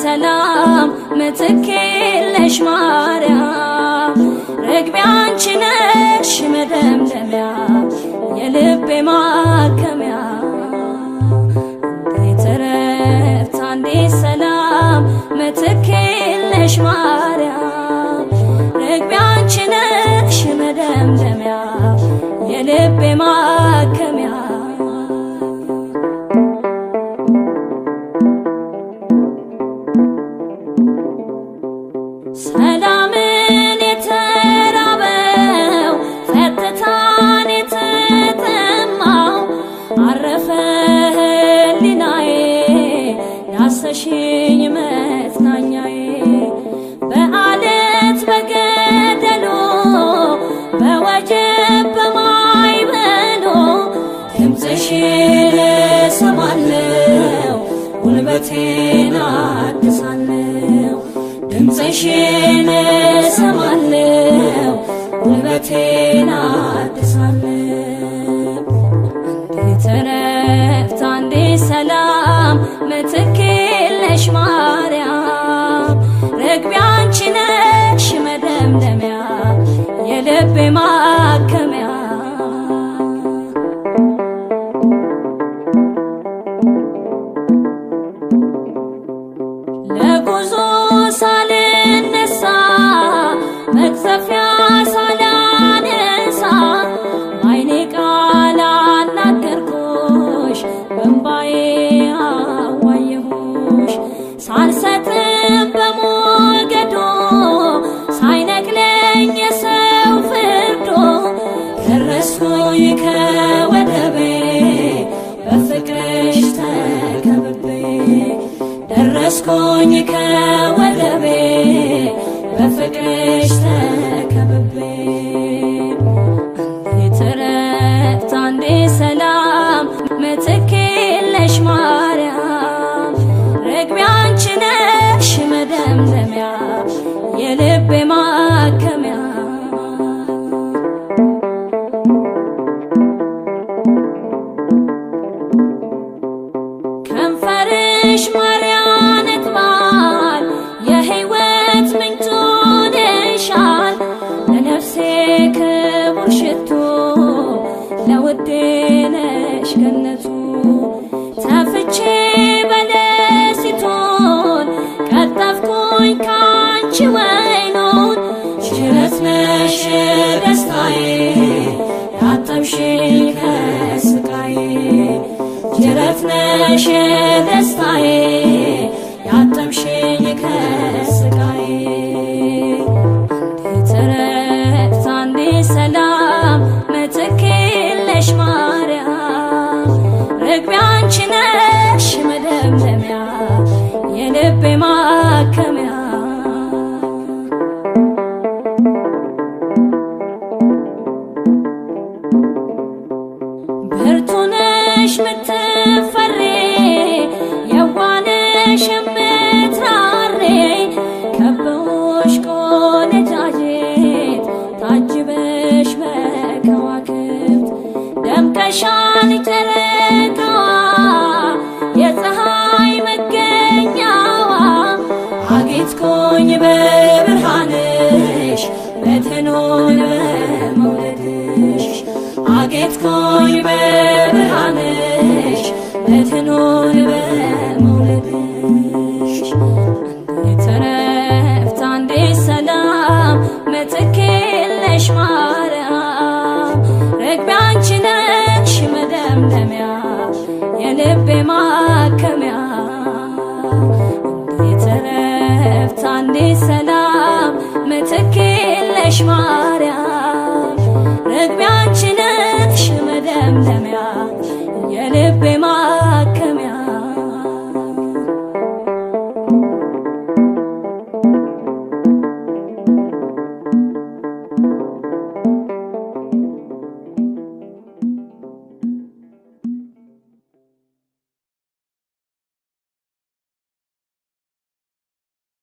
ሰላም ምትክ የለሽ ማርያም ርግቤ አንቺ ነሽ መደምደሚያ የልቤ ማከሚያ እንዴት እረፍት አንዴት ሰላም ምትክ የለሽ ማርያም ርግቤ አንቺ ነሽ መደምደሚያ የልቤ ማከሚያ ሰላምን የተራበው ጸጥታን የተጠማው አረፈ ህሊናዬ ዳሰሽኝ መጽናኛዬ በአለት በገደሉ በወጀብ በማዕበሉ ድምፅሽን እሰማለሁ ጉልበቴን አድሳለሁ ድምፅሽን እሰማለሁ ጉልበቴን አድሳለሁ እንዴት እረፍት አንዴት ሰላም ምትክ የለሽ ማርያም ርግቤ አንቺ ነሽ መደምደሚያ የልቤ ማከሚያ ለጉዞ ሳልነሳ መቅዘፊያ ሳላነሳ ባይኔ ቃል አናገርኩሽ በእምባዬ አዋየሁሽ ሳልሰጥም በሞገዱ ሳይነቅለኝ የሰው ፍርዶ ደረስኩኝ ከወደቤ በፍቅርሽ ተከብቤ ደረስኩኝ ከወደቤ በፍቅርሽ ተከብቤ እንዴት እረፍት አንዴት ሰላም ምትክ የለሽ ማርያም ርግቤ አንቺ ነሽ መደምደሚያ የልቤ ማከሚያ ከንፈርሽ ማርያም ይባል የሕይወት ምንጭ ሆነሻል ለነፍሴ ክቡር ሽቱ ለውዴ ነሽ ገነቱ ተፍቼ በለሲቱን ቀጠፍኩኝ ካንቺ ወይኑን ጅረት ነሽ ደስታዬ ያጠብሽኝ ከስቃዬ ጅረት ነሽ ደስታዬ ያጠብሽኝ ከስቃዬ እንዴት እረፍት አንዴት ሰላም ምትክ የለሽ ማርያም ርግቤ አንቺ ነሽ መደምደሚያ የልቤ ማከሚያ ብርቱ ነሽ ምትፈሪ የዋህ ነሽ የምትራሪ ከበውሽ ቆነጃጅት ታጅበሽ በከዋክብት ደምቀሻል ጨረቃዋ የፀሐይ መገኛዋ አጌጥኩኝ በብርሃንሽ መድህኑን በመውለድሽ አጌጥኩኝ በብርሃንሽ መድህኑን በመውለድሽ እንዴት እረፍት አንዴት ሰላም ምትክ የለሽ ማርያም ርግቤ አንቺ ነሽ መደምደሚያ የልቤ ማከሚያ እንዴት እረፍት አንዴት ሰላም ምትክ የለሽ ማርያም ርግቤ አንቺ ነሽ መደምደሚያ የልቤ